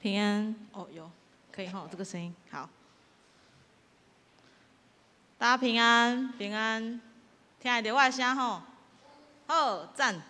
平安哦，有可以吼，這個聲音好。大家平安，平安，聽會著我的聲吼？好，讚。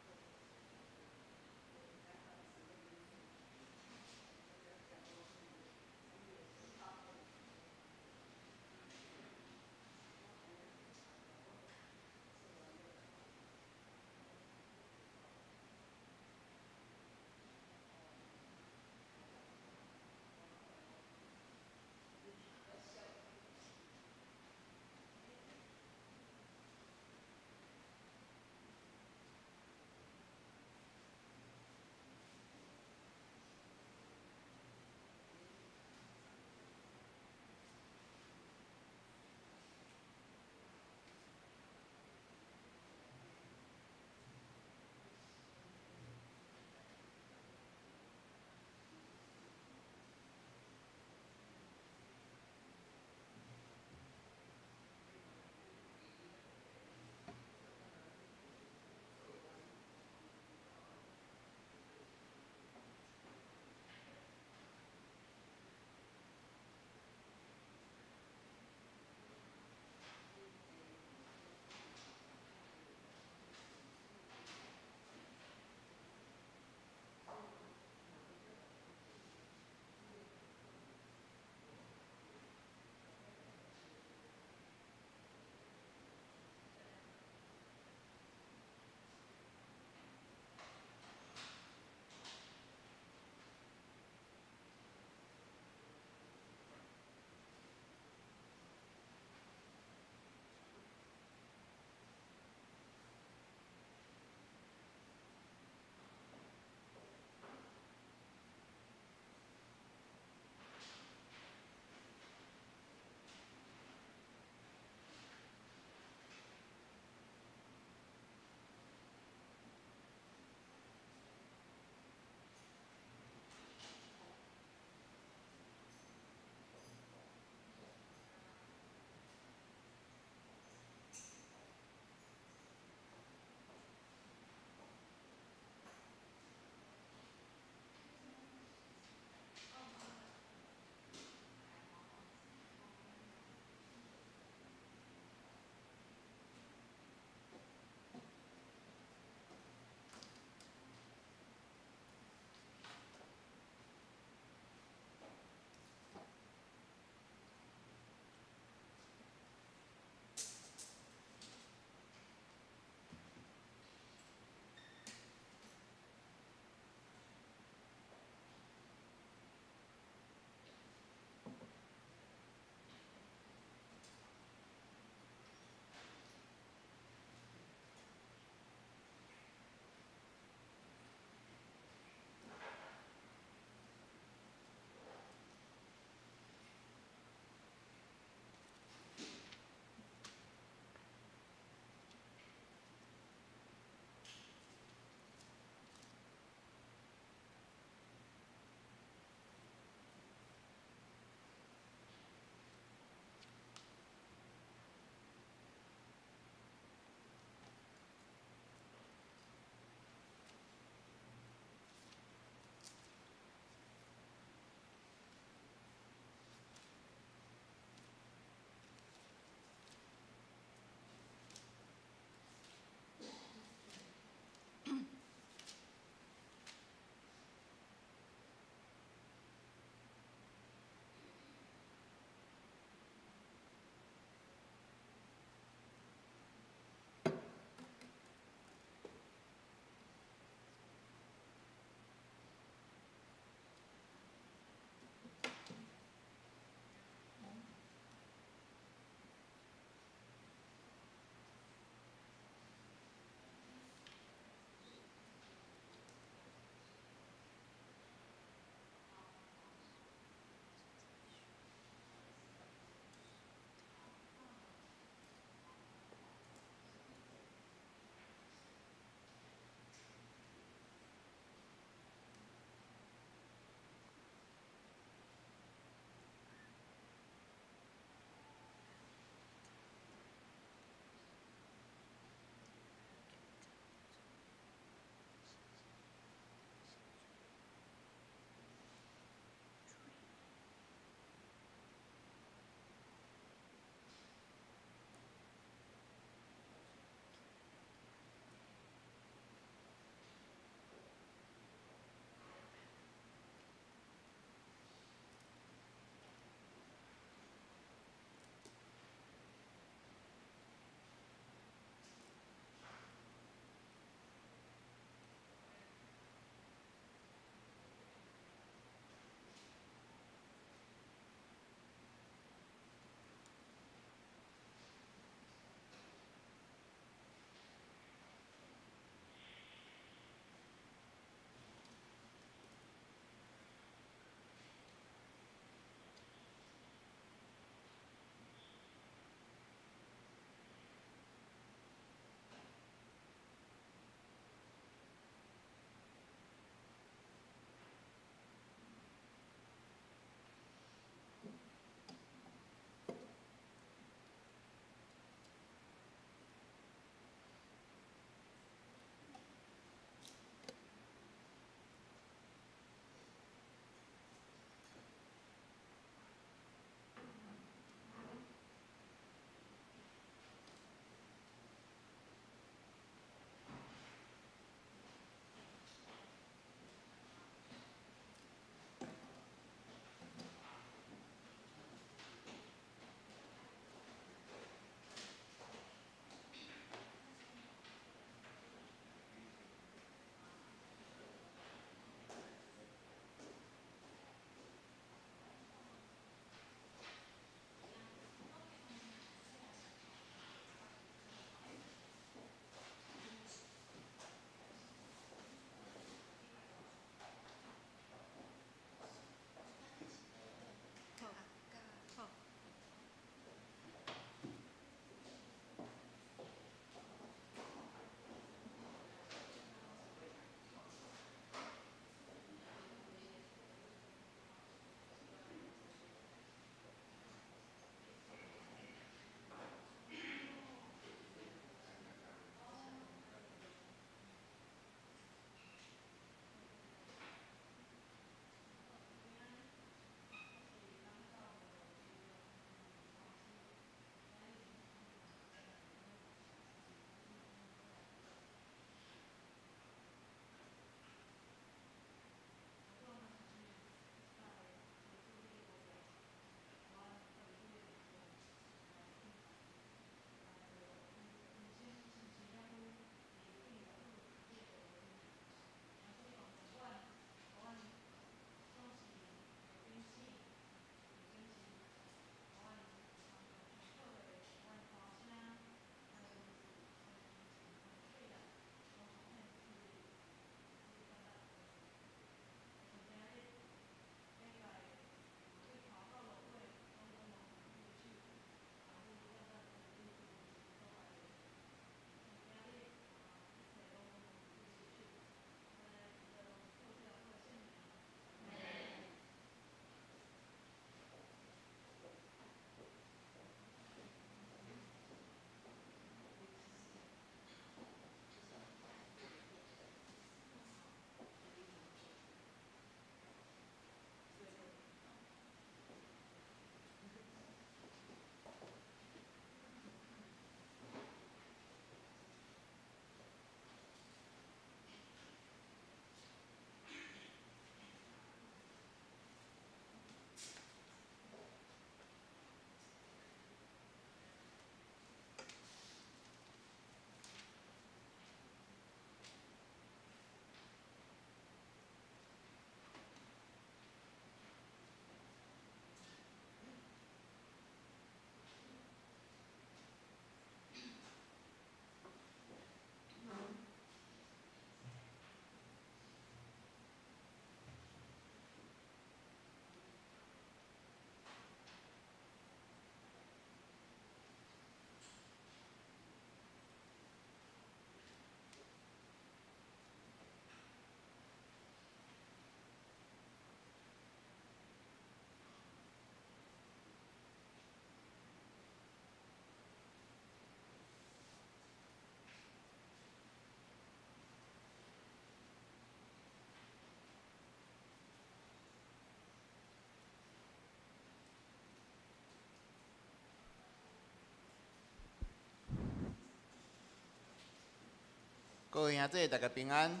各位兄弟，大家平安。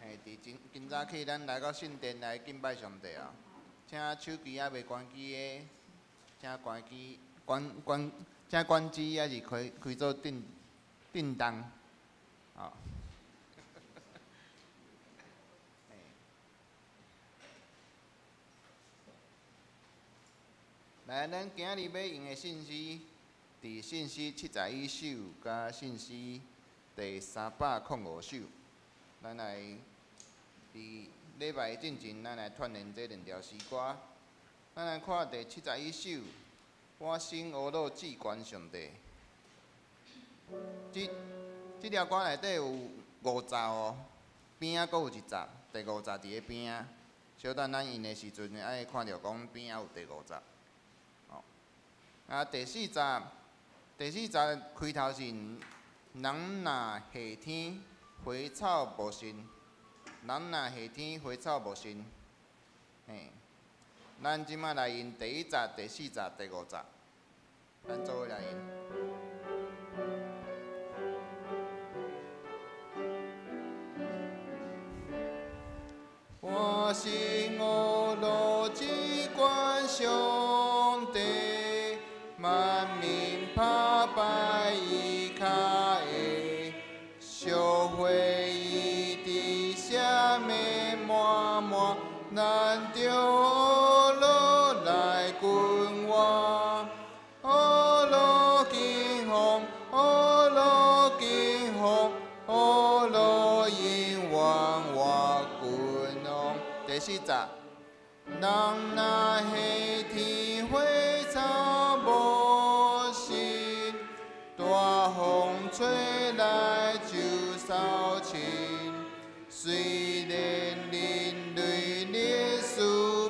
嘿，佇今今早起，咱來到聖殿來敬拜上帝啊！請手機猶未關機的，請關機、關關，請關機，抑是開開做震震動。哦。嘿來，咱今日欲用的信息，佇信息71首，佮信息第305首。咱來佇禮拜進前，咱來串連這兩條詩歌。咱來看第71首，我心呵咾至懸上帝。這這條歌內底有五節哦，邊仔閣有一節，第五節佇咧邊仔。小等咱用的時陣，愛看著講邊仔有第五節。哦，啊，第四節，第四節開頭是人若下天，花草無伸；人若夏天，花草無伸。嘿，咱這擺來用第一節、第四節、第五節，咱做伙來用。我心呵咾至懸上帝，萬民拍拜伊跤下，小會伊佇啥物滿滿，咱著呵咾來君王，呵咾敬奉，呵咾敬奉，呵咾永遠活君王。第四節，人若夏天花草無伸，大風吹來就掃清。雖然人類歷史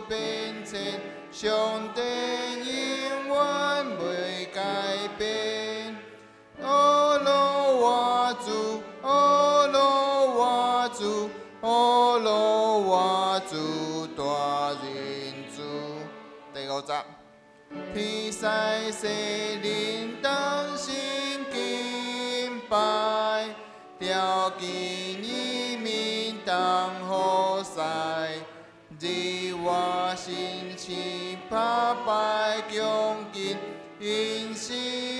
變遷，上帝永遠袂改變。呵咾我主，呵咾我主，呵咾我主大仁慈。第五節，天使聖靈同心敬拜，朝見伊面同服侍，日我心情拍拜恭敬，因是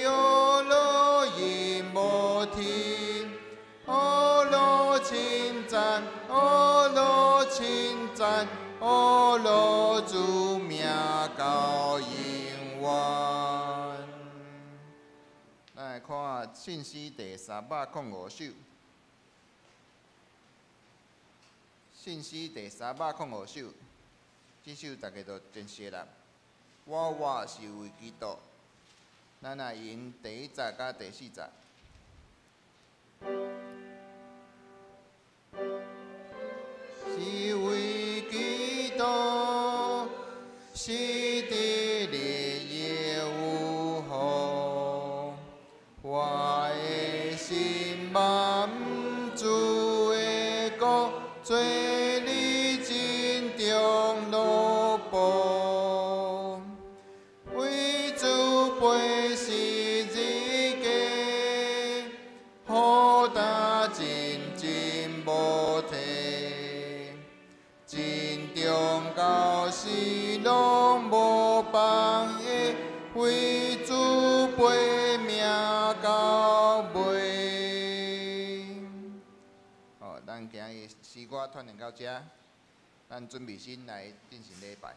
呵咾永無停。呵咾稱讚，呵咾稱讚，呵咾主名到永遠。咱來看信息第305首。信息第305首，這首大家都真熟啦。我活是為基督。咱來用第一節佮第四節。是為基督，死佇日夜有福。我的心望主的國，做你真中樂寶。為主背十字架，負擔真真無提。真中到死攏無放下，為主背命到尾。好，咱今日詩歌串連到這，咱準備心來進行禮拜。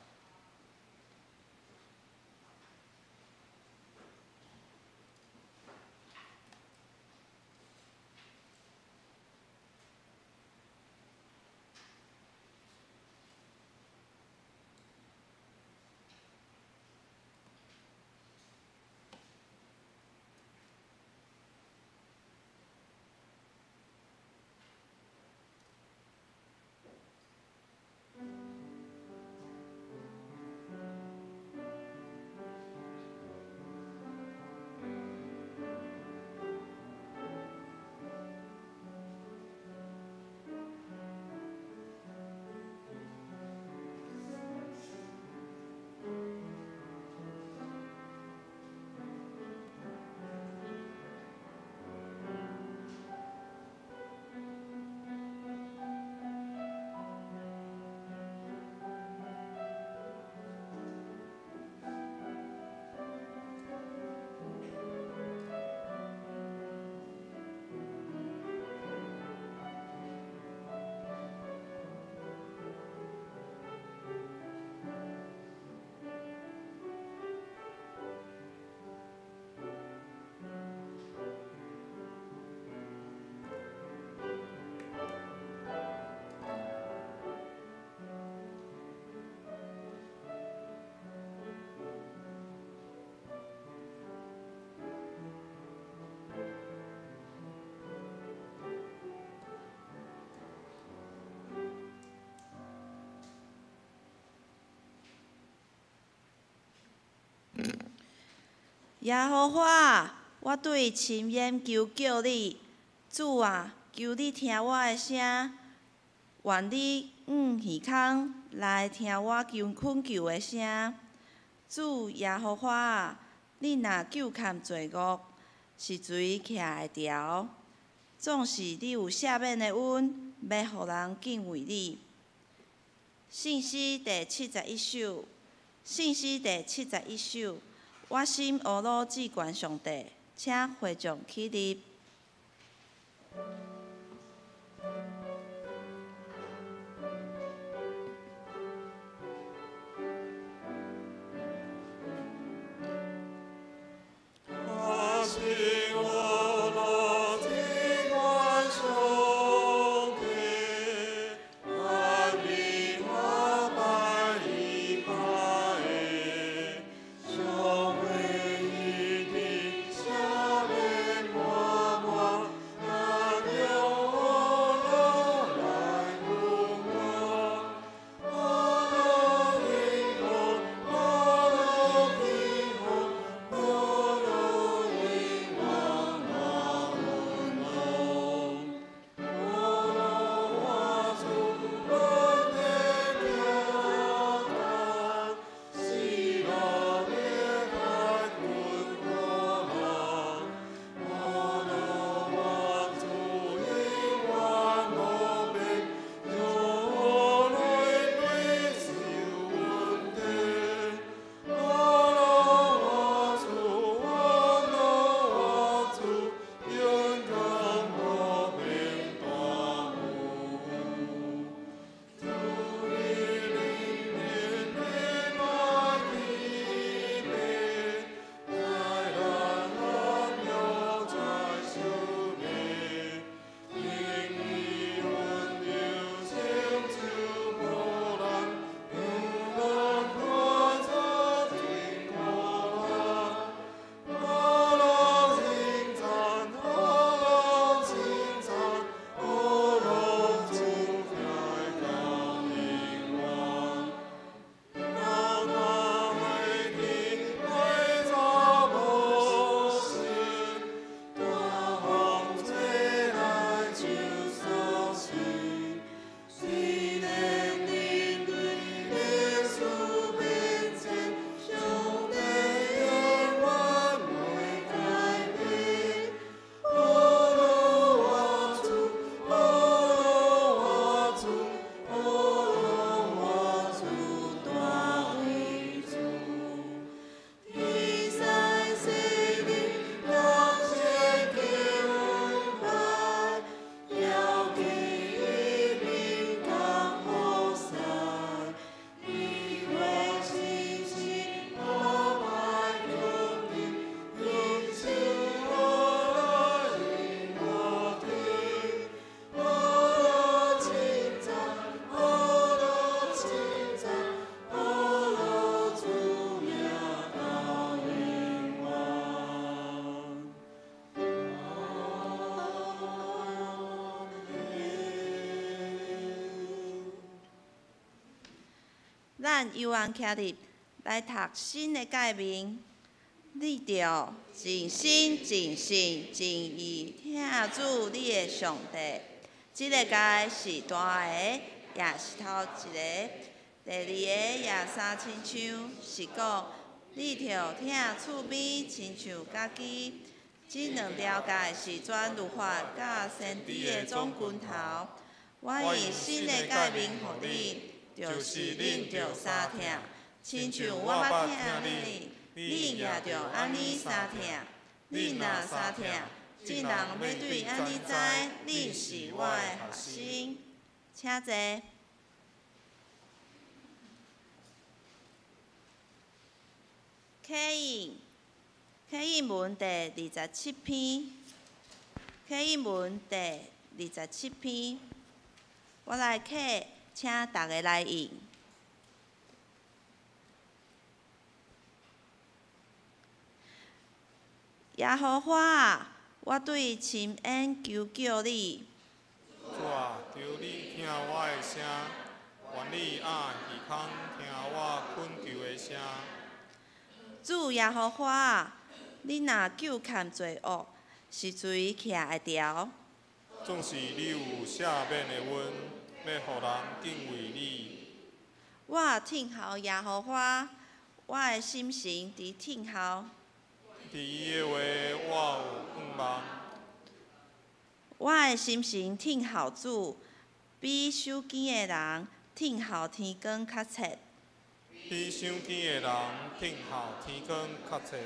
耶和華，我對深淵求叫你，主啊，求你聽我的聲，願你向耳孔來聽我求懇求的聲。主耶和華啊，你若糾勘罪惡，是誰徛會牢？總是你有赦免的恩，欲予人敬畏你。聖詩第七十一首，聖詩第七十一首，我心呵咾至懸上帝，請會眾起立。我心呵咾至懸上帝，願你我拜伊拜的，上會一定赦免我我，咱用呵咾來護我，呵咾英雄，呵咾英雄，呵咾永遠我阮攏，呵咾我主阮的行單，死路的海阮過人，呵咾我主永遠無變，用淚淚受阮的。呵咾我主，呵咾我主，永遠無變大有。主你靈年的來提備，在咱安又在修理，因伊温柔成就苦難，讓咱看作真苦難。呵咾稱讚，呵咾稱讚，呵咾主來到永遠。人若海天來走無心，大風吹來就喪失。雖然人類歷史變遷，上帝永遠袂改變。呵咾我主，呵咾我主，呵咾我主大為主。天使聖靈同齊敬拜，搖起一面降雨傘，以為星星破壞強敵，用手呵咾引我聽。呵咾稱讚，呵咾稱讚，呵咾主名到永遠。阿們。咱悠閒徛立來讀新的誡命，你著盡心、盡性、盡意疼主你的上帝。這个誡是大个，也是頭一个。第二个也相親像，是講你著疼厝邊親像家己。這兩條誡是全律法佮先知的總拳頭。我用新的誡命予恁，就是恁著相疼，親像我捌疼恁，恁也著按呢相疼。恁若相疼，眾人欲對按呢知，恁是我的學生。請坐。啟應，啟應文第二十七篇，啟應文第二十七篇，我來啟，請大家來應。耶和華啊，我對深淵求叫你。主啊，求你聽我的聲，願你向耳孔聽我懇求的聲。主耶和華啊，你若糾纏罪惡，是誰徛會牢？總是你有赦免的恩，欲予人敬畏你。我等候耶和華，我的心神佇等候。佇伊的話，我有盼望。我的心神等候主，比守更的人等候天光較切。比守更的人等候天光較切。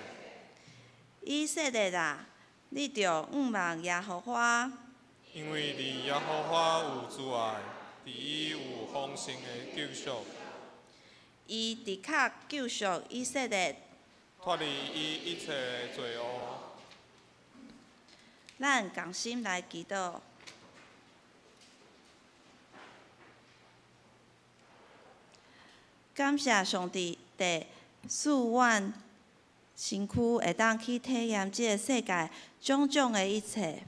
以色列啊，你著仰望耶和華。因為佇耶和華有慈愛，佇伊有豐盛的救贖。伊的確救贖以色列，脫離伊一切的罪惡。咱仝心來祈禱。感謝上帝，賜阮身軀會當去體驗這个世界種種的一切。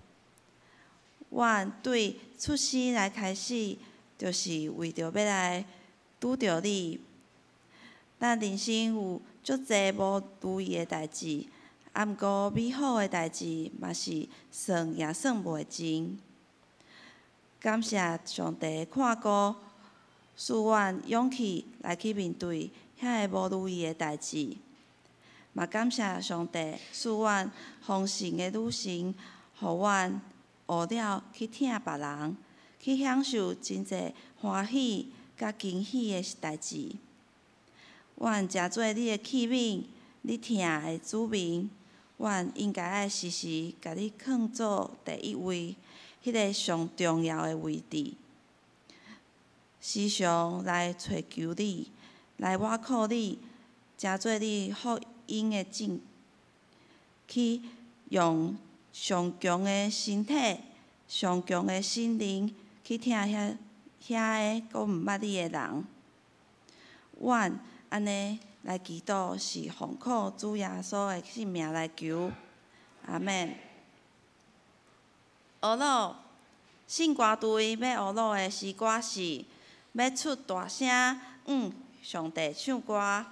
阮對出生來開始，就是為著欲來拄著你。咱人生有足濟無如意的代誌，啊，毋過美好的代誌嘛是算也算袂盡。感謝上帝看顧，賜阮勇氣來去面對遐个無如意的代誌。嘛感謝上帝賜阮豐盛的旅程，予阮學了去疼別人，去享受真濟歡喜佮驚喜的代誌。阮誠做你的器皿，你疼的子民，阮應該愛時時共你囥做第一位，彼个上重要的位置。時常來揣求你，來倚靠你，誠做你福音的證，去用上強的身體、上強的心靈去疼遐遐个閣毋捌你的人。阮按呢來祈禱，是奉靠主耶穌的聖名來求，阿們。呵咾，聖歌隊欲呵咾的詩歌是，欲出大聲向上帝唱歌。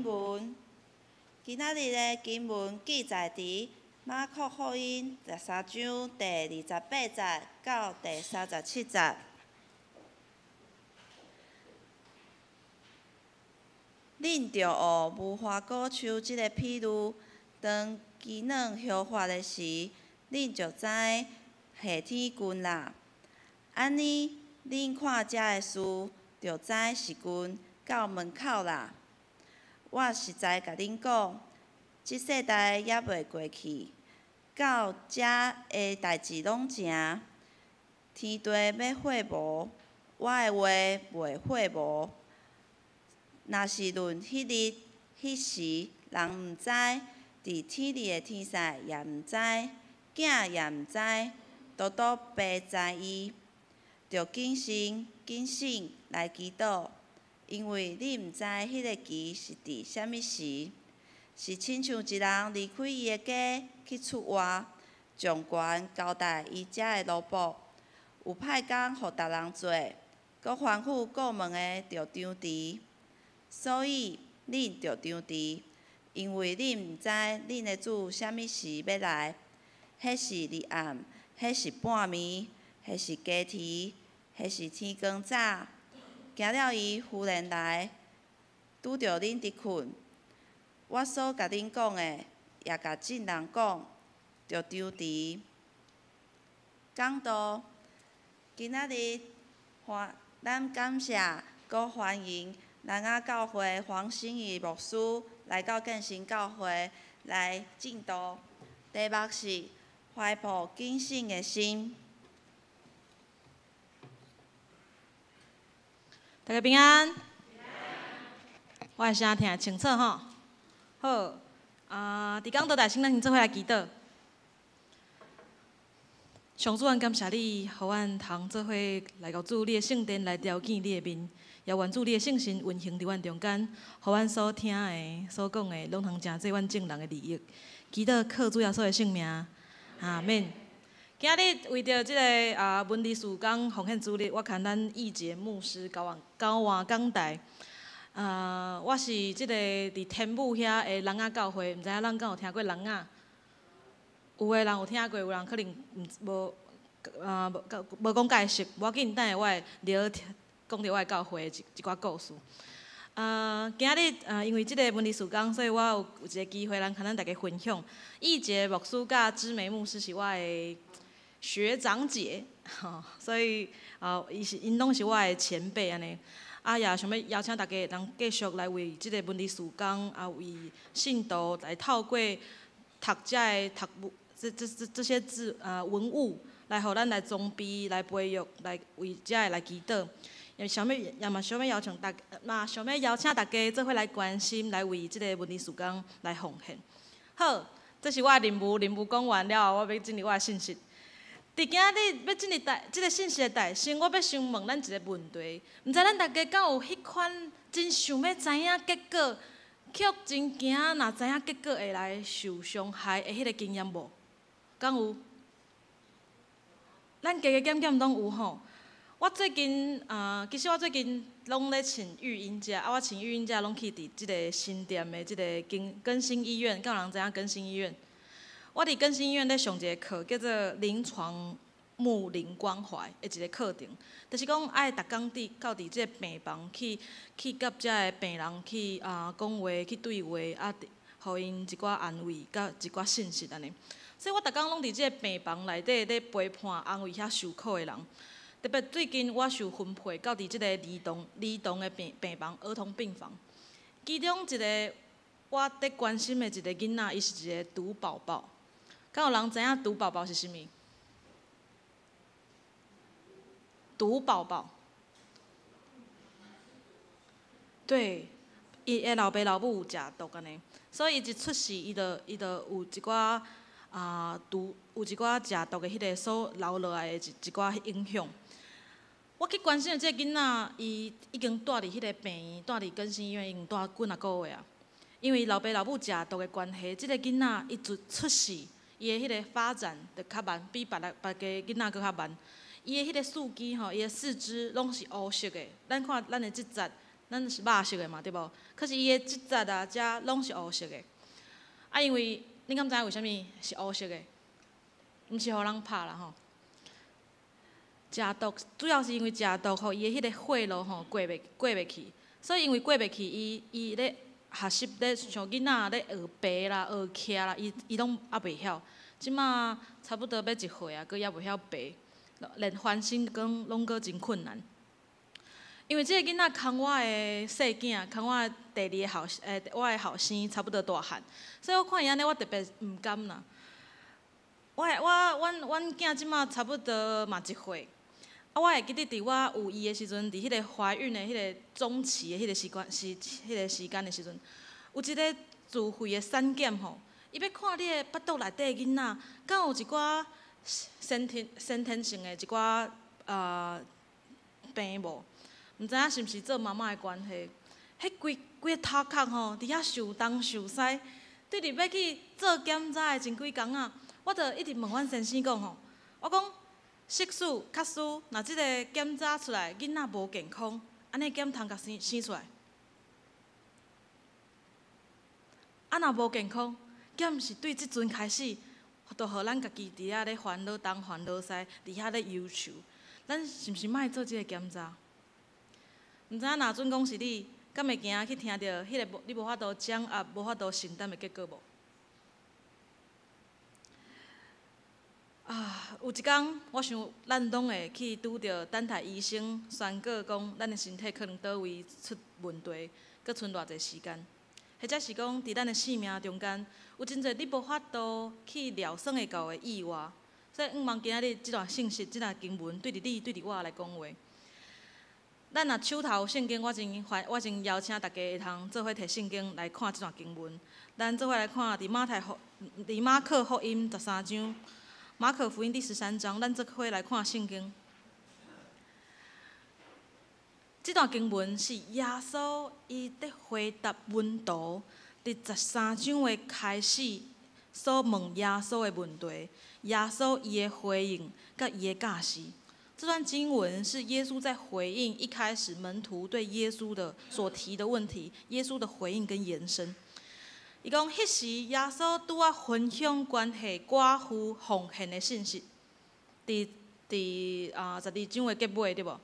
文，今仔日的經文記載佇馬可福音13章第28節到第37節。恁著學無花果樹這个比喻，當枝嫩葉發的時，恁就知夏天近啦。按呢，恁看這个事，就知時近到門口啦。我實在共恁講，這世代猶未過去，到這个代誌攏成。天地欲廢無，我的話袂廢無。若是論彼日、彼時，人毋知，佇天裡的天使也毋知，囝也毋知，獨獨爸知伊。著謹慎、謹慎來祈禱，因為你毋知彼个期是佇啥物時。是親像一人離開伊的家去出外，將權交代伊遮的奴僕，有派工予逐人做，閣吩咐顧門的著張持。所以恁著張持，因為恁毋知恁的主啥物時欲來，彼是日暗，彼是半暝，彼是雞啼，彼是天光早。驚了伊忽然來，拄著恁佇睏。我所共恁講的，也共眾人講，著張持。講道，今仔日歡，咱感謝閣歡迎南雅教會黃心怡牧師來到建新教會來證道，題目是懷抱謹慎的心。大家平安。我的聲聽清楚吼。好，啊，佇講道台先，咱先做伙來祈禱。上主，阮感謝你，予阮通做伙來到主你的聖殿來朝見你的面，也願主你的聖神運行佇阮中間，予阮所聽的、所講的，攏通成做阮眾人的利益。祈禱靠主耶穌的聖名，阿們。今日為著這个文理事工奉獻主日，我牽咱義傑牧師交換交換講台。我是這个佇天母遐的人仔教會，毋知影咱敢有聽過人仔？有的人有聽過，有人可能毋無無無講介熟，無要緊，等下我會聊講著我的教會的一一寡故事。今日因為這个文理事工，所以我有有一个機會，來共咱大家分享。義傑牧師佮芝梅牧師是我的學長姐，吼，所以伊是𪜶攏是我的前輩按呢。也想欲邀請大家會當繼續來為這个文理事工，為信徒來透過讀這个讀物，這這這這些字文物，來予咱來裝備、來培育、來為這个來祈禱。也想欲也嘛想欲邀請大，嘛想欲邀請大家做伙來關心，來為這个文理事工來奉獻。好，這是我的任務，任務講完了後，我欲進入我的信息。佇今日欲進入台這个信息的台先，我欲先問咱一个問題，毋知咱大家敢有彼款真想欲知影結果，卻真驚若知影結果會來受傷害的彼个經驗無？敢有？咱加加減減攏有吼。我最近其實我最近攏咧請育嬰假，我請育嬰假攏去佇這个新店的這个更新醫院，敢有人知影更新醫院？我佇更新醫院咧上一个課，叫做臨床牧靈關懷的一个課程，就是講愛逐工佇到佇這个病房去去佮遮个病人去講話去對話，予𪜶一寡安慰佮一寡信息按呢。所以我逐工攏佇這个病房內底咧陪伴安慰遐受苦的人。特別最近我受分配到佇這个兒童的病房，兒童病房，其中一个我伫關心的一个囡仔，伊是一个毒寶寶。敢有人知影毒寶寶是啥物？毒寶寶，對，伊的老爸老母有食毒按呢，所以伊一出世，伊就有一寡毒，有一寡食毒的彼个所留落來的一寡影響。我去關心的這个囡仔，伊已經蹛佇彼个病院，蹛佇更新醫院，已經蹛幾若个月啊。因為老爸老母食毒的關係，這个囡仔伊自出世，伊的彼个發展就較慢，比別个別个囡仔閣較慢。伊的彼个四肢吼，伊的四肢攏是烏色的。咱看咱的這節咱是肉色的嘛，對無？可是伊的這節啊，遮攏是烏色的。啊，因為你敢知影為啥物是烏色的？毋是予人拍啦吼。食毒主要是因為食毒，予伊的彼個血路吼過袂去，所以因為過袂去，伊咧學習咧像囡仔咧學爬啦、學徛啦，伊攏猶袂曉。這馬差不多欲1歲啊，閣猶袂曉爬，連翻身講攏閣真困難。因為這個囡仔牽我的細囝，牽我的第二个後欸，我的後生差不多大漢，所以我看伊按呢，我特別毋甘啦。我我阮阮囝這馬差不多嘛1歲，啊，我會記得佇我有伊的時陣，佇彼個懷孕的彼個中期的彼個時間時彼個時間的時陣，有一个自費的產檢吼，伊欲看你的腹肚內底囡仔，敢有一寡先天性的一寡病無？毋知影是毋是做媽媽的關係，彼規規个頭殼吼，佇遐想東想西，對佇欲去做檢查的前幾工仔，我就一直問阮先生講吼，我講，適使假使若這個檢查出來囡仔無健康，按呢敢通共生生出來？啊，若無健康，敢毋是對這陣開始，就予咱家己佇遐咧煩惱東煩惱西，佇遐咧憂愁，咱是毋是莫做這個檢查？毋知影若準講是你，敢會驚去聽著彼个無你無法度掌握、無法度承擔的結果無？啊，有一工，我想咱攏會去拄著等待醫生宣告講，咱的身體可能佗位出問題，閣賰偌濟時間，或者是講佇咱的生命中間，有真濟你無法度去料算會到的意外。所以，向望今仔日這段信息、這段經文，對佇你、對佇我來講話。咱若手頭有聖經，我真歡，我真邀請大家會通做伙提聖經來看這段經文。咱做伙來看佇馬太福，佇馬可福音十三章，馬可福音第十三章，咱做伙來看聖經。這段經文是耶穌伊佇回答門徒佇十三章的開始所問耶穌的問題，耶穌伊的回應佮伊的教示。這段經文是耶穌在回應一開始門徒對耶穌的所提的問題，耶穌的回應跟延伸。伊講，彼時耶穌拄仔分享關係寡婦奉獻的信息，佇佇12章的結尾對無？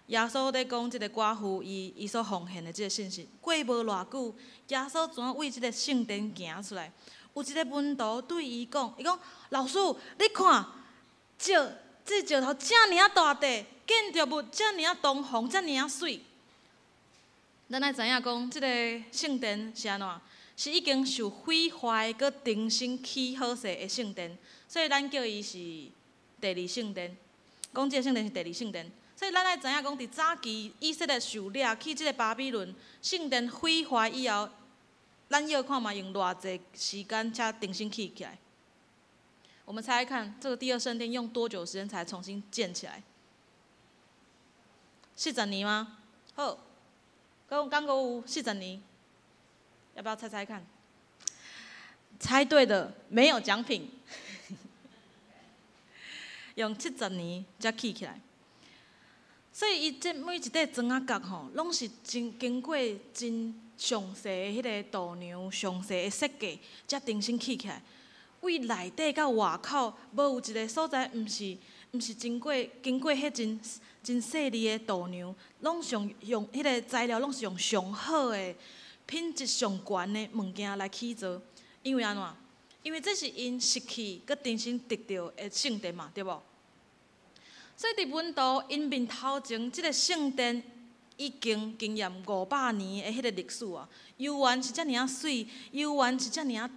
耶穌咧講這个寡婦伊伊所奉獻的這个信息。過無偌久，耶穌怎佇這个聖殿行出來，有一个門徒對伊講，伊講，老師，你看，這。這石頭遮爾仔大塊，建築物遮爾仔堂皇，遮爾仔媠。咱愛知影講，這个聖殿是按怎？是已經受毀壞，閣重新起好勢的聖殿，所以咱叫伊是第二聖殿。講這个聖殿是第二聖殿，所以咱愛知影講，佇早期以色列受掠去這个巴比倫，聖殿毀壞以後，咱臆看覓用偌濟時間才重新起起來。我們猜猜看，這個第二聖殿用多久時間才重新建起來？四十年嗎？好，講講閣有四十年，要不要猜猜看？猜對的沒有獎品。用70年才起起來，所以伊這每一塊磚仔角吼，攏是真經過真詳細的彼个度量、詳細的設計，才重新起起來。對內底到外口，無有一个所在，毋是毋是經過經過彼真真細膩的度量，攏上用彼个材料，攏是用上好的、品質上懸的物件來起造。因為按怎？因為這是𪜶失去，閣重新得著的聖殿嘛，對無？所以佇門徒𪜶面頭前，這个聖殿已經經驗500年的彼个歷史啊，猶原是遮爾仔媠，猶原是遮爾仔。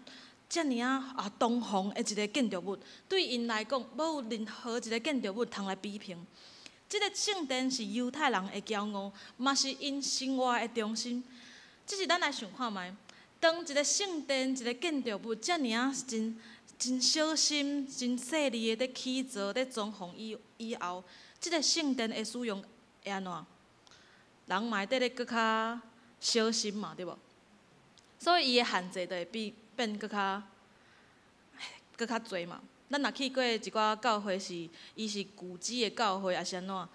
遮爾仔啊，堂皇的一个建築物，對𪜶來講，無有任何一个建築物通來比評。這个聖殿是猶太人的驕傲，嘛是𪜶生活的中心。只是咱來想看覓，當一个聖殿、一个建築物遮爾仔真真小心、真細膩的佇起造、佇裝潢以以後，這个聖殿的使用會按怎？人嘛會佇咧閣較小心嘛，對無？所以伊的限制就會變。變閣較閣較濟嘛。咱若去過一寡教會是，伊是舊址的教會，抑是按怎？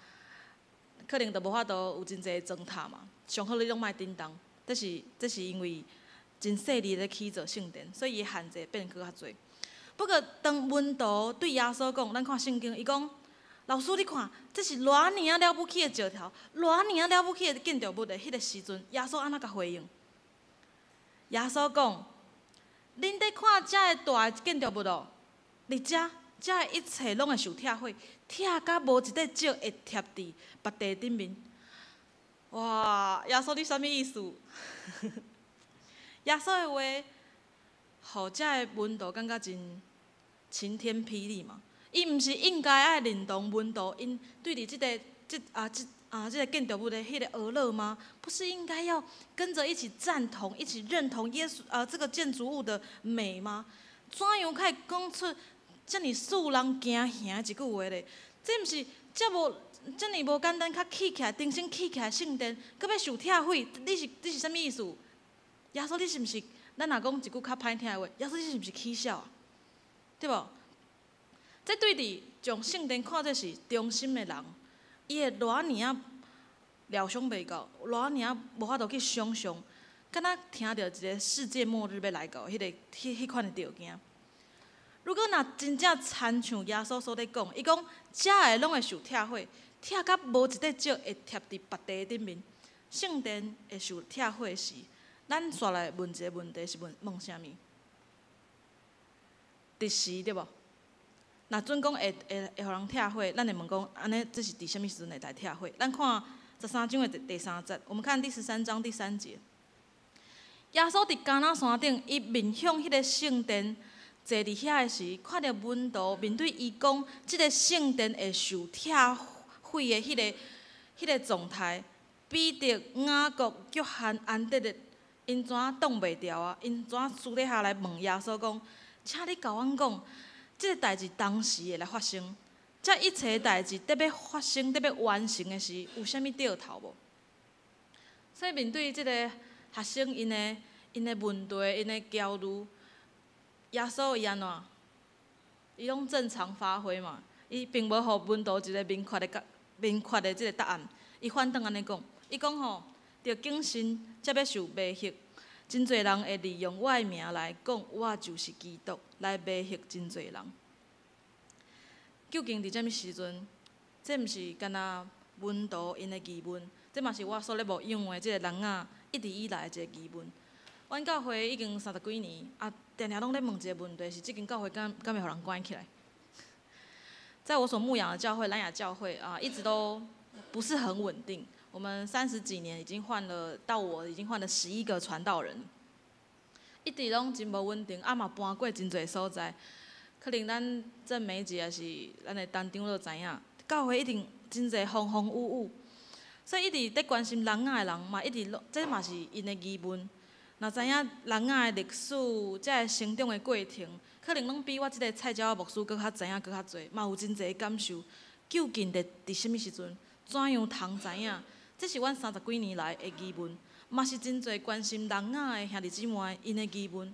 可能就無法度有真濟磚塔嘛。上好你攏莫振動，這是因為真細膩咧起造聖殿，所以伊限制變閣較濟。不過當門徒對耶穌講，咱看聖經，伊講：老師你看，這是偌爾仔了不起的石頭，偌爾仔了不起的建築物的彼個時陣，耶穌按怎共回應？耶穌講：恁佇看遮个大的建築物哦，佇遮，遮的一切攏會受拆毀，拆甲無一塊石會貼佇別塊頂面。哇！耶穌你啥物意思？耶穌的話，予遮个門徒感覺真晴天霹靂嘛！伊毋是應該愛認同門徒𪜶對佇這个這啊這啊這个建築物的彼個呵咾嗎？不是應該要跟著一起贊同、一起認同耶穌啊這個建築物的美嗎？怎樣可以講出遮爾使人驚嚇的一句話咧？這毋是遮無遮爾無簡單，較起起來，重新起起來聖殿，閣欲受拆毀，你是啥物意思？耶穌，你是毋是？咱若講一句較歹聽的話，耶穌你是毋是起痟啊？對無？這對佇將聖殿看做是中心的人，伊會偌爾仔料想袂到，偌爾仔無法度去想象，敢若聽著一個世界末日欲來到，彼个彼彼款的著驚。如果若真正親像耶穌所咧講，伊講遮的攏會受拆毀，拆甲無一塊石會貼佇別塊頂面。聖殿會受拆毀時，咱煞來問一個問題是問問啥物？佇時對無？若準講會會會予人拆毀，咱會問講，按呢這是佇啥物時陣會來拆毀？咱看十三章的第第三節，我們看第十三章第三節。耶穌佇迦拿山頂，伊面向彼個聖殿坐佇遐的時，看著門徒面對伊講，這个聖殿會受拆毀的彼个狀態，彼得、雅各、約翰、安德烈，𪜶怎擋袂牢啊？𪜶怎私底下來問耶穌講：請你共阮講，這个代誌當時會來發生？這一切代誌得欲發生、得欲完成的時，有啥物兆頭無？所以面對這个學生𪜶的問題、𪜶的焦慮，耶穌伊按怎？伊攏正常發揮嘛，伊並無予門徒一個明確的答明確的這个答案。伊反轉按呢講，伊講吼，著謹慎，才欲受迷惑。真濟人會利用我的名來講，我就是基督，來迷惑真濟人。究竟佇啥物時陣？這毋是干焦門徒𪜶的疑問，這嘛是我所咧牧養的這個人仔一直以來的一個疑問。阮教會已經三十幾年，啊，定定攏咧問一個問題，是這間教會敢敢會予人關起來？在我所牧養的教會，蘭雅教會啊，一直都不是很穩定。我們三十幾年已經換了，到我已經換了11個傳道人，一直攏真無穩定，啊嘛搬過真濟所在。可能咱鄭梅姐也是咱的陳長老知影，教會一定真濟風風雨雨，所以一直佇關心人仔的人嘛，一直攏這嘛是𪜶的疑問。若知影人仔的歷史，這个成長的過程，可能攏比我這个菜鳥牧師閣較知影閣較濟，嘛有真濟感受。究竟佇佇啥物時陣，怎樣通知影？這是阮三十幾年來的疑問，嘛是真濟關心人仔的兄弟姊妹𪜶的疑問。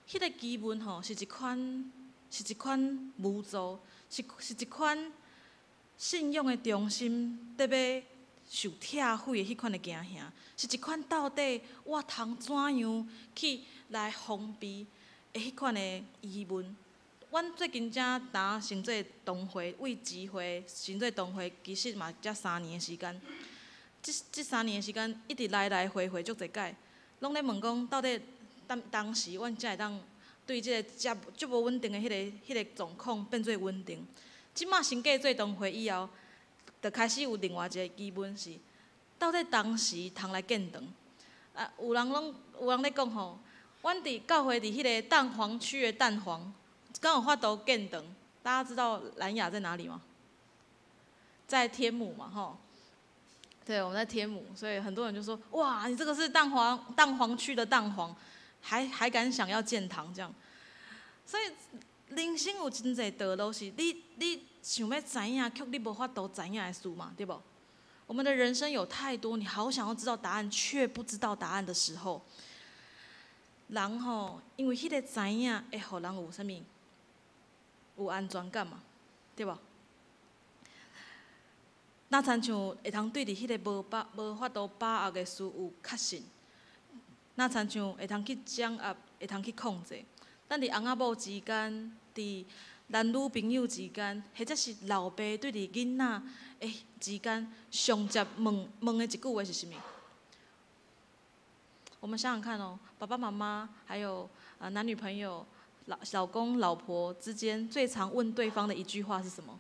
彼个疑問吼，是一款無助，是一款信仰的中心，得欲受拆毀的彼款的驚嚇，是一款到底我通怎樣去來防備的彼款的疑問。阮最近才呾先做堂會，為聚會先做堂會，其實嘛才三年的時間。這三年的時間，一直來來回回足濟擺，攏咧問講到底當當時阮才會當對這个遮足無穩定的彼个狀況變做穩定。這馬先過做堂會以後，就開始有另外一個疑問是：到底當時通來建堂？啊，有人攏有人咧講吼，阮佇教會佇彼个蛋黃區的蛋黃，敢有法度建堂？大家知道蘭雅在哪裡嗎？在天母嘛，吼。對，我們在天母，所以很多人就說：哇，你這個是蛋黃區的蛋黃，還敢想要建堂這樣？所以人生有真濟道路是你想欲知影，卻你無法度知影的事嘛，對無？我們的人生有太多你好想要知道答案，卻不知道答案的時候，人吼，因為彼个知影會予人有啥物？有安全感嘛，對無？若親像會通對佇彼个無法度把握的事有確信，若親像會通去掌握，會通去控制。咱佇翁仔某之間，佇男女朋友之間，或者是老爸對佇囡仔的之間，上捷問問的一句話是啥物？我們想想看哦，爸爸媽媽還有男女朋友、老公老婆之間，最常問對方的一句話是什麼？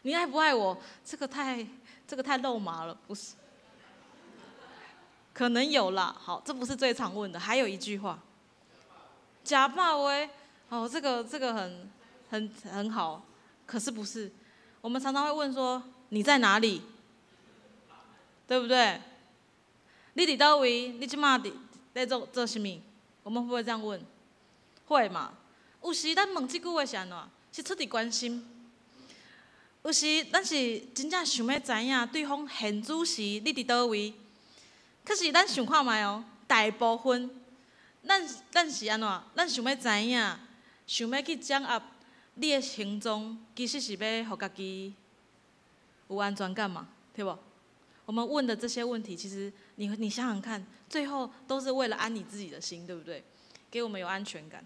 你愛不愛我？這個太肉麻了，不是？可能有啦，好，這不是最常問的，還有一句話，食飽未，哦，這個很好，可是不是？我們常常會問說你在哪裡？對不對？你佇佗位？你這馬佇咧做啥物？我們會不會這樣問？會嘛？有時咱問這句話是按怎？是出佇關心。有時咱是真正想欲知影對方現此時你佇佗位。可是咱想看覓哦，大部分咱是按怎？咱想欲知影，想欲去掌握你的行蹤，其實是欲予家己有安全感嘛，對無？我們問的這些問題，其實你想想看，最後都是為了安你自己的心，對不對？給我們有安全感。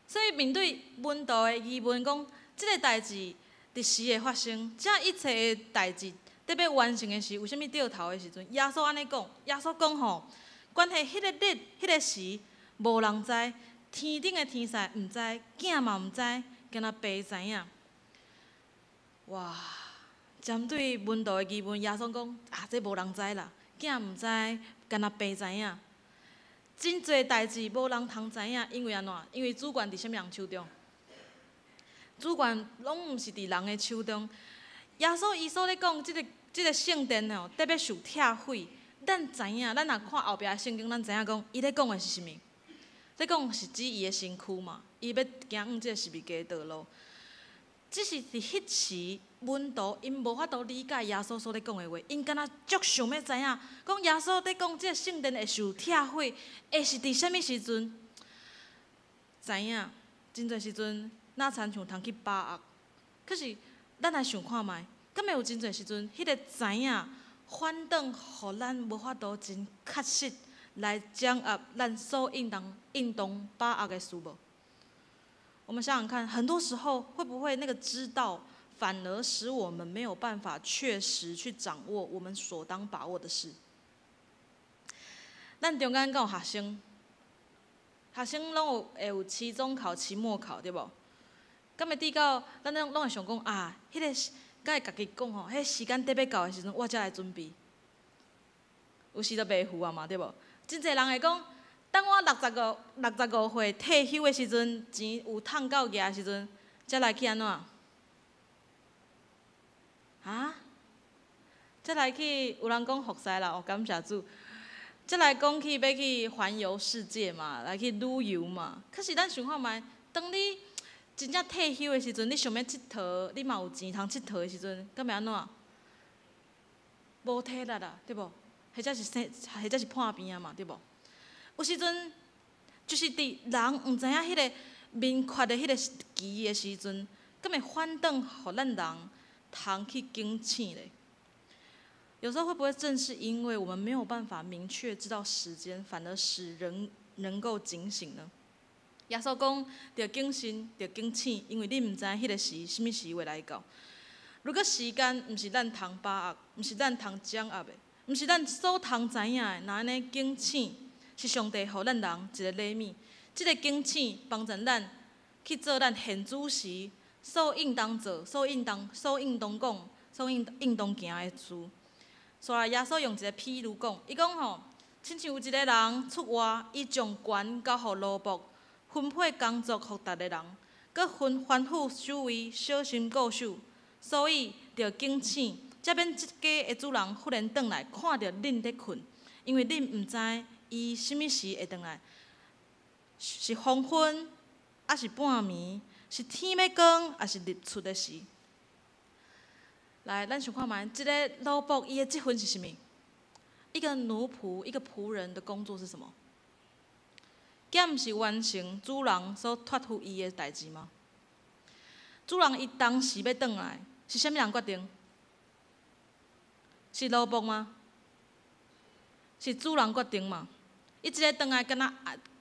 所以面對門徒的疑問，講這个代誌佇時會發生，這一切的代誌得欲完成的時，有啥物兆頭的時陣？耶穌按呢講，耶穌講吼，關係彼个日、彼个時，無人知，天頂的天使毋知，囝嘛毋知，干焦爸知影。哇！針對門徒的疑問，耶穌講啊，這無人知啦，囝毋知，干焦爸知影。真濟代誌無人通知影，因為按怎？因為主權佇啥物人手中？主權攏毋是佇人的手中。耶穌伊所咧講，這個聖殿哦，得欲受拆毀。咱知影，咱若看後壁的聖經，咱知影講，伊咧講的是啥物？咧講是指伊的身軀嘛？伊欲行往這個十字架道路。只是佇彼時，門徒𪜶無法度理解耶穌所咧講的話，𪜶敢若足想欲知影，講耶穌咧講這個聖殿會受拆毀，會是佇啥物時陣？知影，真濟時陣，若親像通去把握。可是，咱來想看覓，敢會有真濟時陣，彼个知影反轉，予咱無法度真確實來掌握咱所應當把握的事無？我們想想看，很多時候會不會那個知道，反而使我們沒有辦法確實去掌握我們所當把握的事？咱中間敢有學生？學生攏有會有期中考、期末考，對無？敢會拄到咱攏會想講啊，彼个敢會共家己講吼，彼个時間得欲到的時陣，我才來準備。有時就袂赴啊嘛，對無？真濟人會講，等我65歲退休的時陣，錢有趁夠額的時陣，才來去按怎？啊？才來去有人講服侍啦，哦，感謝主。才來講去欲去環遊世界嘛，來去旅遊嘛。可是咱想看覓，當你真正退休的時陣，你想欲𨑨迌，你嘛有錢通𨑨迌的時陣，敢會按怎？無體力啦，對無？或者是生，或者是破病啊嘛，對無？有時陣就是佇人毋知影彼个明確的彼个期的時陣，敢會反轉予咱人通去警醒咧？有時候會不會正是因為我們沒有辦法明確知道時間，反而使人能夠警醒呢？耶穌講：著謹慎，著警醒，因為你毋知彼个時，啥物時會來到。如果時間毋是咱通把握，毋是咱通掌握的，毋是咱所通知影的，若按呢警醒，是上帝予咱人一个禮物。這个警醒幫助咱去做咱現此時所應當做、所應當講、所應當行的事。煞來耶穌用一个譬喻講，伊講吼，親像有一个人出外，伊將權交予奴僕，分配工作予逐个人，閣吩咐守衛小心顧守，所以著警醒，才免這家的主人忽然轉來看著恁咧睏，因為恁毋知伊啥物時會轉來，是黃昏，抑是半暝，是天欲光，抑是日出的時。來，咱想看覓，這个奴僕伊的職分是啥物？一個奴僕，一個僕人的工作是什麼？敢毋是完成主人所託付伊的代誌嗎？主人伊當時欲轉來，是啥物人決定？是奴僕嗎？是主人決定嘛？伊一个轉來，敢若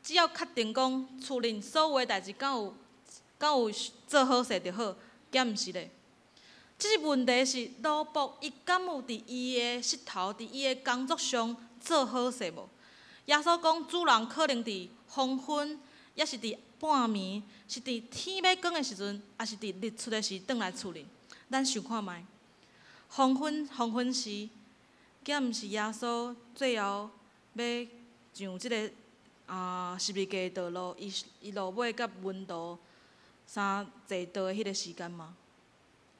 只要確定講厝裡所有的代誌敢有做好勢就好，敢毋是咧？這是問題是奴僕伊敢有佇伊的膝頭，佇伊的工作上做好勢無？耶穌講，主人可能佇黃昏，抑是佇半暝，是佇天欲光的時陣，抑是佇日出的時轉來厝裡。咱想看覓？黃昏黃昏時，敢毋是耶穌最後欲上這个十字架的道路，伊伊落尾佮門徒三坐桌的彼个時間嗎？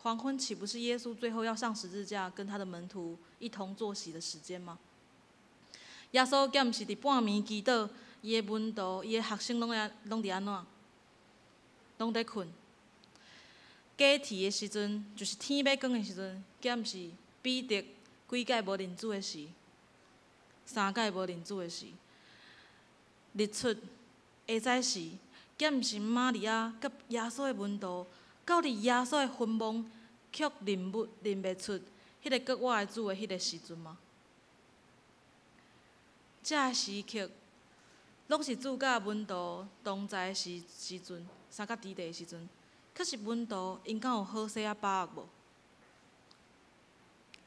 黃昏豈不是耶穌最後要上十字架，跟他的門徒一同坐席的時間嗎？耶穌敢毋是佇半暝祈禱，伊的門徒、伊的學生攏愛攏佇按怎？攏佇睏。雞啼的時陣，就是天欲光的時陣，敢毋是彼得幾擺無認主的時？三擺無認主的時？日出下早時，敢毋是瑪利亞佮耶穌的門徒，到佇耶穌的墳墓，卻認袂出彼个閣活的主的彼個時陣嗎？這个時刻，攏是主佮門徒同在的時陣，相佮佇的時陣。可是門徒𪜶敢有好勢仔把握無？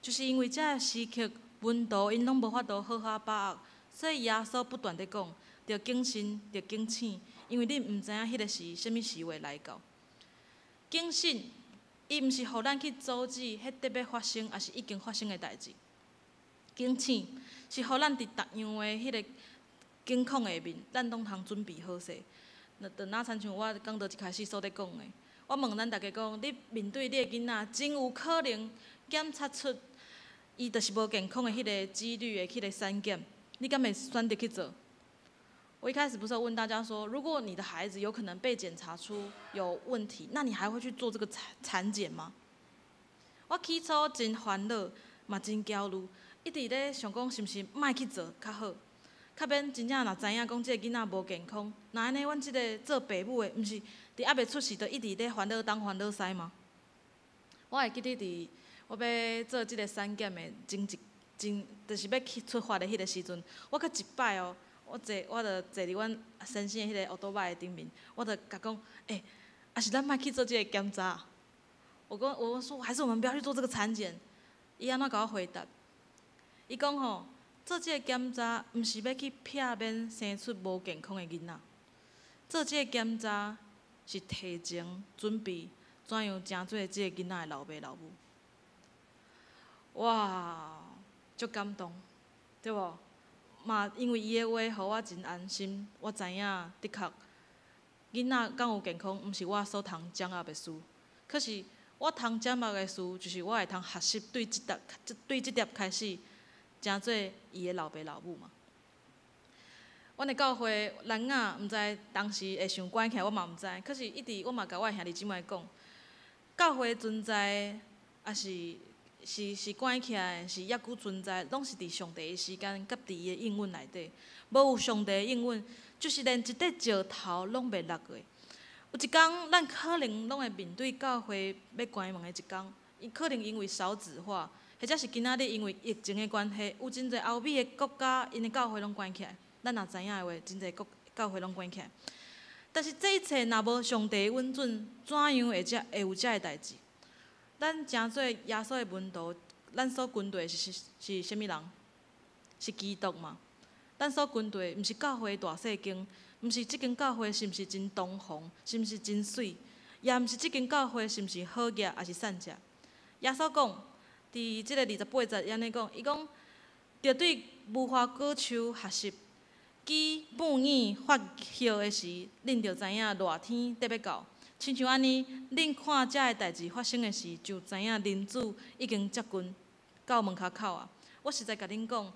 就是因為這个時刻，門徒𪜶攏無法度好好把握，所以耶穌不斷佇講，著謹慎，著警醒，因為恁毋知影彼个時啥物時會來到。警醒，伊毋是予咱去阻止彼得欲發生，抑是已經發生的代誌。警醒是予咱佇逐樣的彼个境況下面，咱攏通準備好勢。就若親像我講道一開始所咧講的，我問咱逐家講，你面對你的囡仔，真有可能檢測出伊就是無健康的彼个幾率的彼个產檢，你敢會選擇去做？我一開始不是有問大家說，如果你的孩子有可能被檢查出有問題，那你還會去做這個產檢嗎？我起初真煩惱，嘛真焦慮，一直咧想講是毋是莫去做較好，較免真正若知影講這个囡仔無健康，若按呢，阮這个做爸母的，毋是佇猶未出世就一直咧煩惱東煩惱西嗎？我會記得佇我欲做這个產檢的前一前，就是欲去出發的彼个時陣，我閣一擺哦，我就坐佇阮先生的彼個歐多擺的頂面，我就共講，欸，抑是咱莫去做這个檢查。我講，我說還是我們不要去做這個產檢。伊按怎共我回答？伊講吼，做這个檢查毋是欲去避免生出無健康的囡仔，做這个檢查是提前準備怎樣成做這个囡仔的老爸老母。哇，足感動，對無？嘛，因為伊的話，予我真安心。我知影，的確，囡仔敢有健康，毋是我所通掌握的事。可是，我通掌握的事，就是我會通學習對這搭，對這粒開始，成做伊的老爸老母嘛。阮的教會南亞，毋知當時會想關起來，我嘛毋知。可是，一直我嘛共我的兄弟姊妹講，教會存在，抑是是關起來，是猶閣存在，攏是佇上帝的時間，佮佇伊的應允內底。無有上帝的應允，就是連一塊石頭攏袂落的。有一工，咱可能攏會面對教會欲關門的一工，伊可能因為少子化，或者是今仔日因為疫情的關係，有真濟歐美的國家，𪜶的教會攏關起來。咱若知影的話，真濟國教會攏關起來。但是這一切若無上帝的允准，怎樣會有這个代誌？咱成做耶穌的門徒，咱所跟隨的是啥物人？是基督嘛？咱所跟隨的毋是教會大細間，毋是這間教會是毋是真堂皇，是毋是真媠，也毋是這間教會是毋是好額，抑是散食。耶穌講，佇這個28節按呢講，伊講，著對無花果樹學習，枝半葉發葉的時，恁就知影熱天得欲到。親像按呢，恁看這个代誌發生的時，就知影人子已經接近到門跤口啊！我實在共恁講，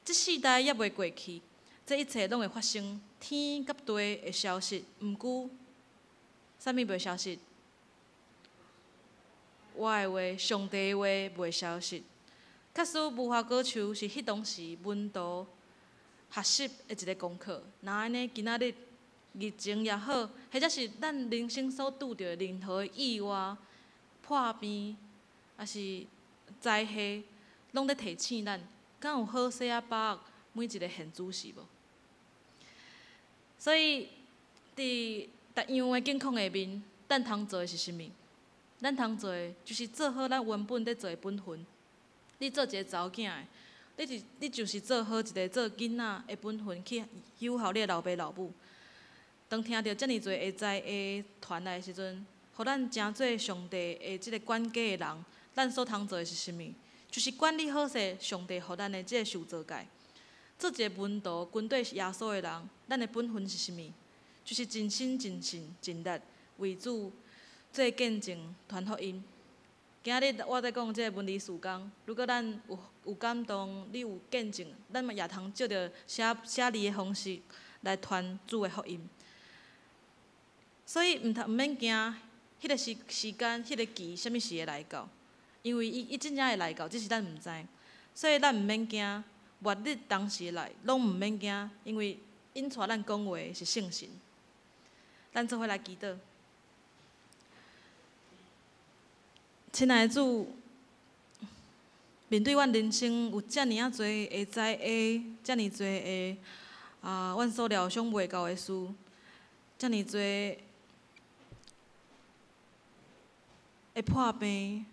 這世代猶未過去，這一切攏會發生。天佮地會消失，毋過啥物袂消失？我的話，上帝的話袂消失。假使無花果樹是彼當時門徒學習的一个功課，若按呢今仔日疫情也好，或者是咱人生所拄著的任何的意外、破病、抑是灾禍，攏咧提醒咱，敢有好勢仔把握每一个現主時無？所以，佇逐樣的境況下面，咱通做的是啥物？咱通做的，就是做好咱原本咧做的本分。你做一个查某囝的，你就是做好一个做囡仔的本分，去守孝你的老爸老母。當聽著遮爾濟會知的傳來的時陣，予咱成做上帝的這個管家的人，咱所通做的是啥物？就是管理好勢上帝予咱的這個受造界。做一个門徒跟綴耶穌的人，咱的本分是啥物？就是盡心盡性盡力為主做見證、傳福音。今仔日我在講這个文理事工，如果咱有感動，你有見證，咱嘛也通藉著寫寫字的方式來傳主的福音。所以毋免驚，彼个時間、彼个期，啥物時會來到？因為伊真正會來到，只是咱毋知。所以咱毋免驚，末日當時來，攏毋免驚，因為引帶咱講話的是聖神。咱做伙來祈禱。親愛的主，面對阮人生有遮爾仔濟會知的，遮爾濟的啊，阮所料想袂到的事，遮爾濟的破病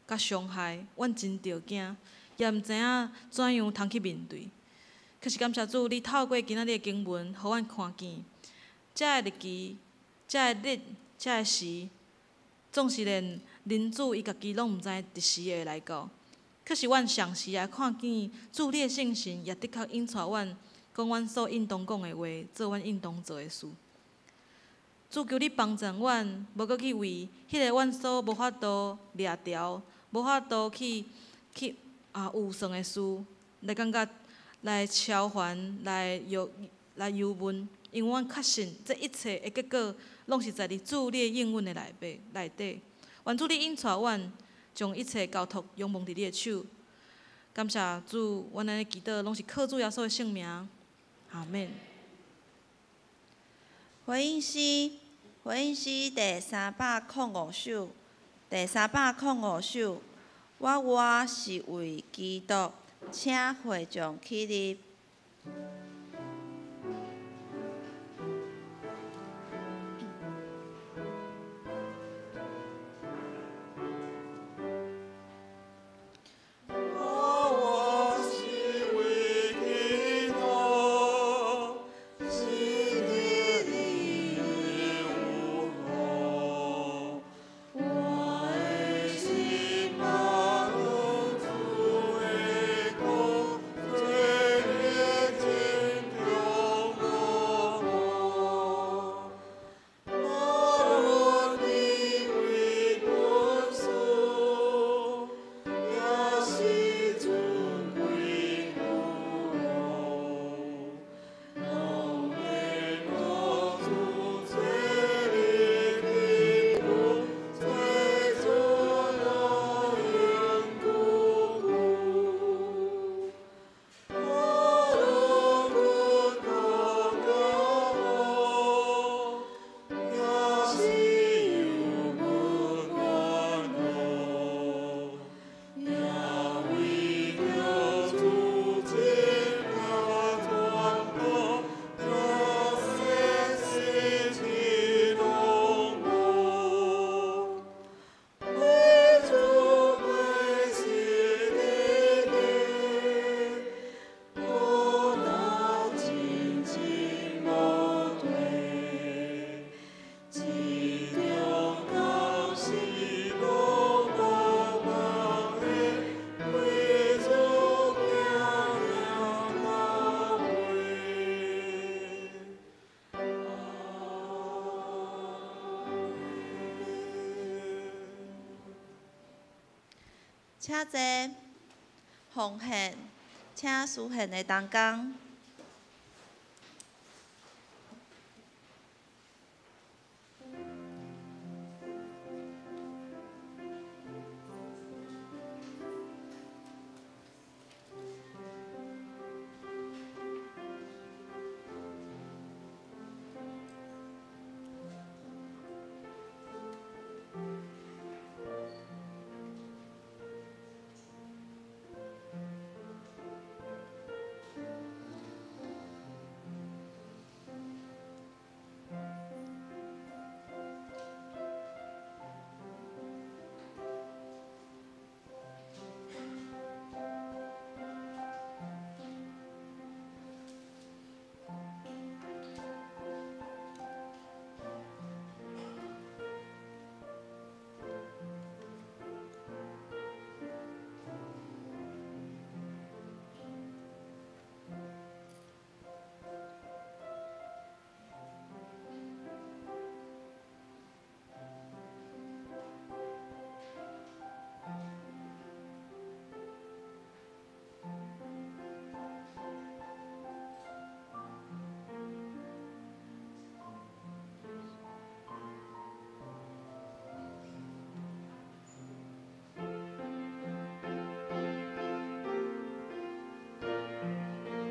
佮傷害，阮真著驚，也毋知影怎樣通去面對。可是感謝主，你透過今仔日的經文，予阮看見，這个日期、這个日、這个時，總是連人主伊家己攏毋知佇時會來到。可是阮同時也看見主你的聖神，也的確引帶阮講阮所應當講的話，做阮應當做的事。主求你幫助阮，無閣去為彼个阮所無法度掠牢、無法度去預算的事，來感覺來超凡、來憂悶，因為阮確信這一切的結果，攏是在佇主你的應允的內底。願主你引帶阮，將一切交託仰望佇你的手。感謝主，阮按呢祈禱，攏是靠主耶穌的聖名。阿們。回應詩，回應詩第305首，第305首，我活是為基督，請會眾起立。請坐，奉獻，請司獻的同工。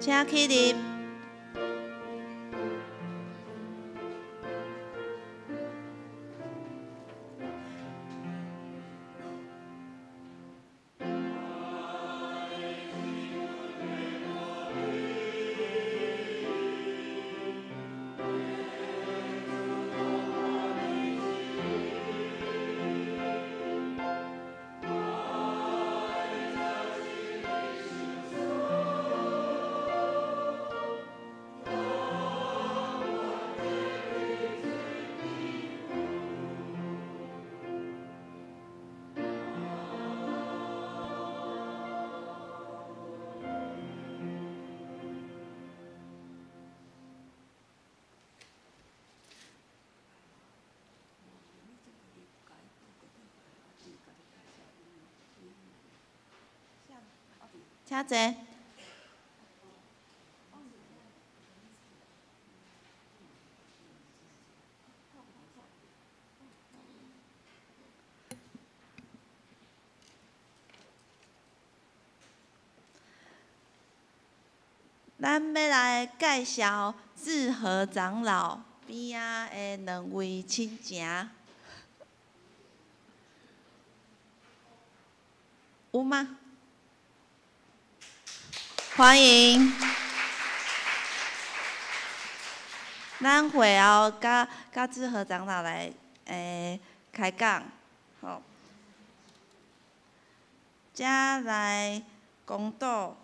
請起立。請坐。咱欲來介紹志和長老邊仔的兩位親情，有嗎？歡迎。咱會後佮志和長老來開講，好。這來公道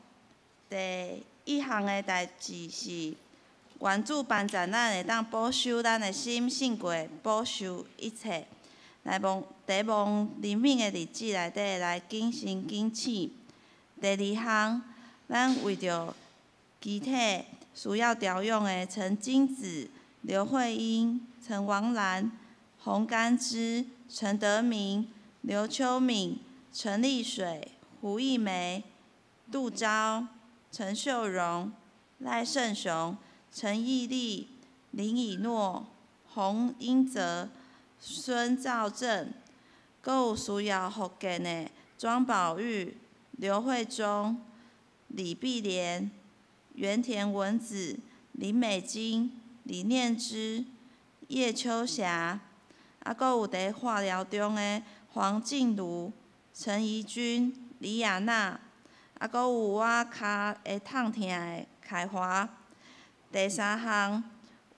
第一項的代誌是，願主幫助咱會當保守咱的心，勝過保守一切。來望佇望憐憫的日子內底來謹慎謹醒。第二項，咱為著肢體需要調養的陳金子、劉慧英、陳王蘭、洪甘之、陳德明、劉秋敏、陳麗水、胡一梅、杜昭、陳秀榮、賴勝雄、陳義立、林以諾、洪英澤、孫兆正，閣有需要復健的莊寶玉、劉慧忠、李碧蓮、原田文子、林美金、李念之、葉秋霞，啊，閣有佇化療中的黃靜茹、陳怡君、李亞娜，啊，閣有我跤會痛疼的凱華。第三項，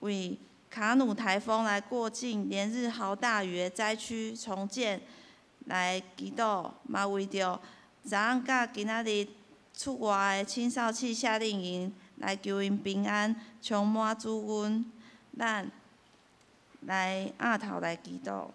為卡努颱風來過境、連日豪大雨的災區重建來祈禱，嘛為著昨暗佮今仔日出外的青少年夏令營來求𪜶平安，充滿主恩，咱來額頭來祈禱。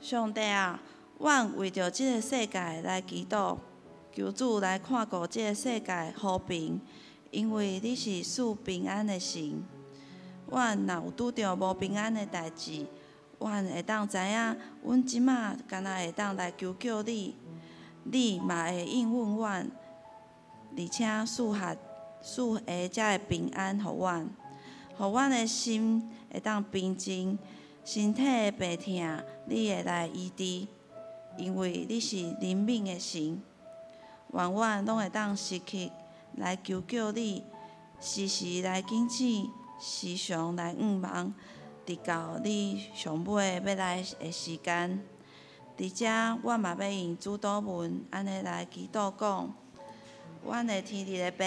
上帝啊，阮為著這个世界來祈禱，求主來看顧這个世界和平，因為你是賜平安的神。阮若有拄著無平安的代誌，阮會當知影，阮這馬敢若會當來求叫你，你嘛會應允阮，而且賜下賜下這个平安予阮，予阮的心會當平靜。身體的病痛，你會來醫治，因為你是憐憫的神。願阮攏會當時刻來求叫你，時時來警醒，時常來向望，直到你上尾欲來的時間。佇遮，我嘛欲用主禱文按呢來祈禱講：阮的天父的爸，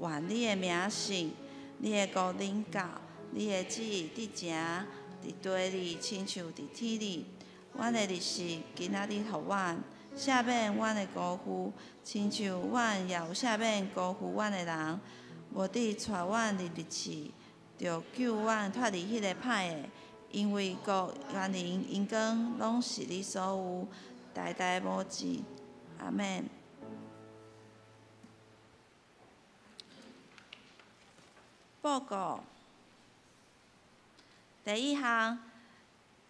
願你的名聖，你的國臨到，你的旨意得成，佇地裡親像佇天裡。阮的日食今仔日予阮，赦免阮的辜負，親像阮也有赦免辜負阮的人。無得帶阮入入試，著救阮脫離彼个歹的。因為國、權能、榮光，攏是你所有，代代無盡。阿們。報告。第一項，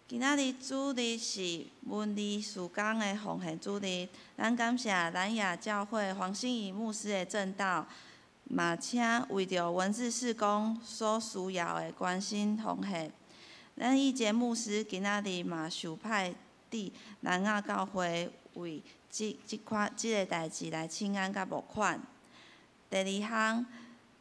今仔日主日是文字事工的奉獻主日，咱感謝南亞教會黃心怡牧師的證道，嘛請為著文字事工所需要的關心奉獻。咱以前牧師今仔日嘛受派佇南亞教會為這這款這个代誌來請安佮募款。第二項，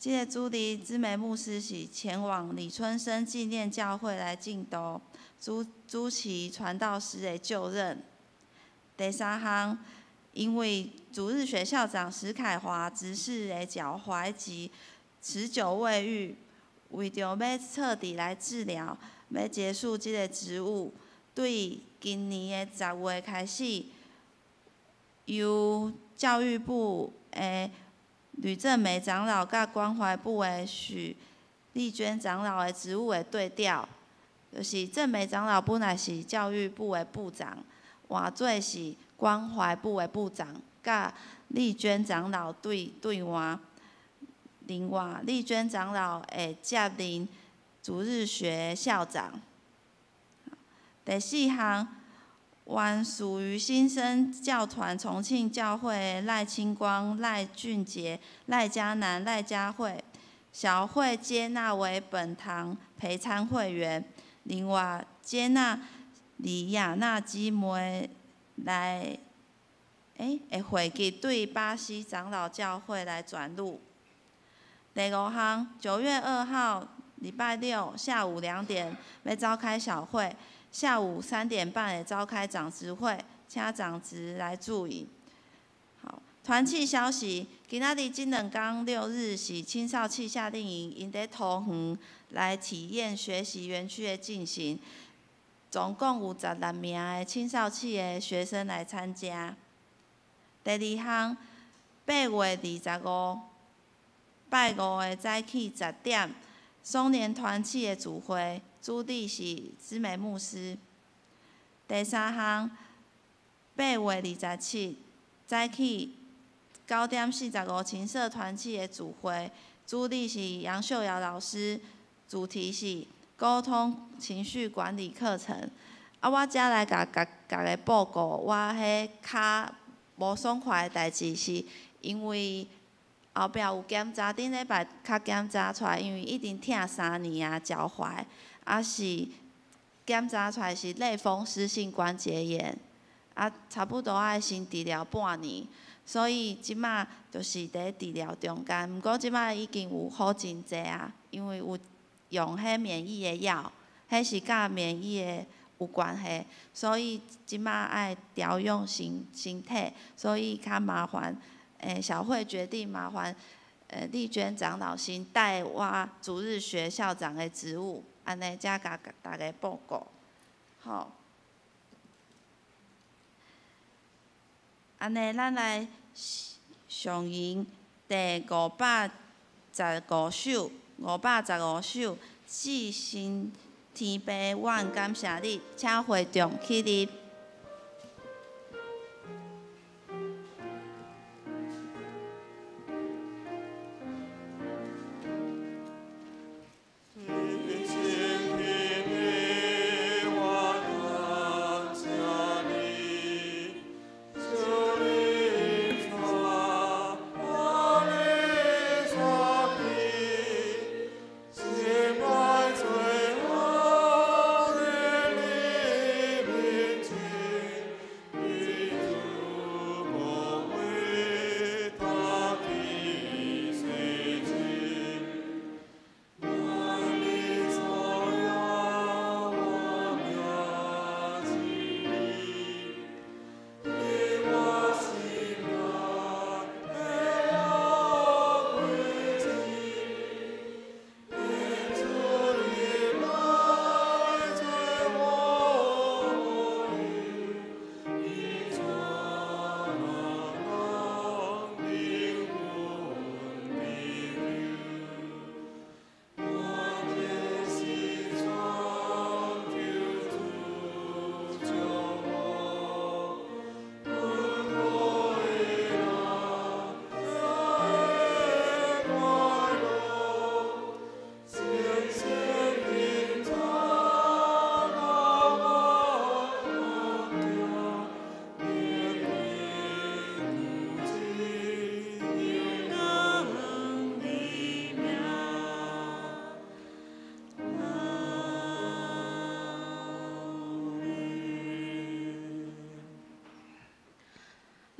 這个主日姊妹牧師是前往李春生紀念教會來證道，主主持傳道師的就任。第三項，因為主日學校長石凱華執事的腳踝疾持久未愈，為著欲徹底來治療，欲結束這个職務，對今年的10月開始，由教育部的呂正美長老佮關懷部的許麗娟長老的職務會對調，就是正美長老本來是教育部的部長，換做是關懷部的部長，佮麗娟長老對對換。另外，麗娟長老會接任主日學校長。第四項，原屬於新生教團重慶教會賴清光、賴俊傑、賴嘉南、賴嘉慧，小會接納為本堂陪參會員。另外，接納李亞娜姊妹來，會會籍對巴西長老教會來轉入。第五項，9月2號禮拜六下午2點欲召開小會，下午3點半會召開長執會，請長執來注意。好，團契消息，今仔日這兩工六日是青少契夏令營，𪜶佇桃園來體驗學習園區的進行，總共有16名的青少契的學生來參加。第二項，8月25。拜五的早起10點，松年團契的聚會，主禮是姊妹牧師。第三項，8月27，早起9點45，琴社團契的聚會，主禮是楊秀瑤老師，主題是溝通情緒管理課程。啊，我遮來共共逐家報告，我彼跤無爽快的代誌，是因為後壁有檢查，頂禮拜較檢查出來，因為已經疼3年啊，腳踝，啊是檢查出來是類風濕性關節炎，啊差不多愛先治療半年，所以這馬就是佇治療中間。毋過這馬已經有好真濟啊，因為有用彼免疫的藥，彼是佮免疫的有關係，所以這馬愛調養身身體，所以較麻煩。小會決定麻煩，麗娟長老先代我主日學校長的職務，按呢才共大家報告。好，按呢，咱來上吟第515首，515首，至聖天父，阮感謝你，請會眾起立。心愛最後的你面前。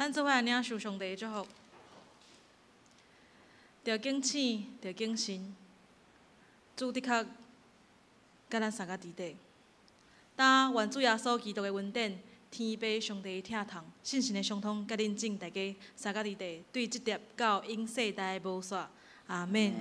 咱做伙來領受上帝的祝福，著警醒，著謹慎，主的確佮咱相佮佇底。今願主耶穌基督的恩典、天父上帝的疼痛、聖神的相通，佮恁眾大家相佮佇底，對這疊到永世代無煞。阿們。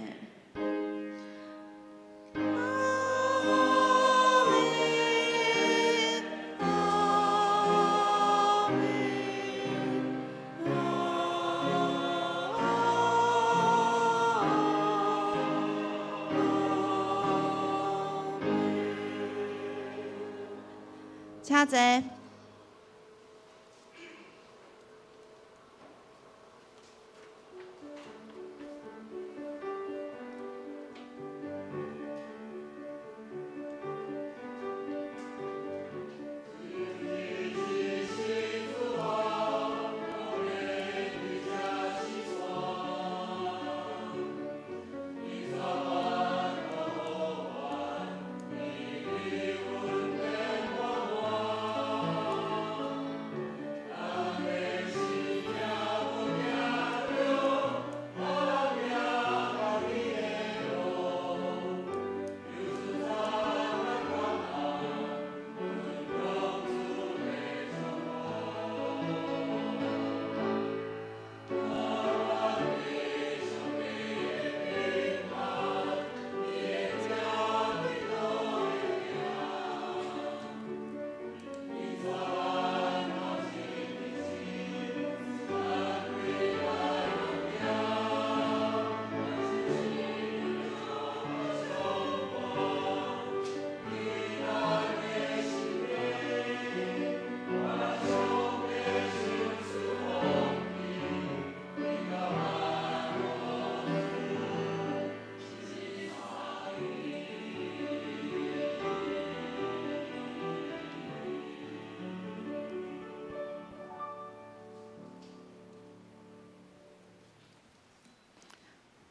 請坐。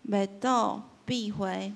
默禱闭會。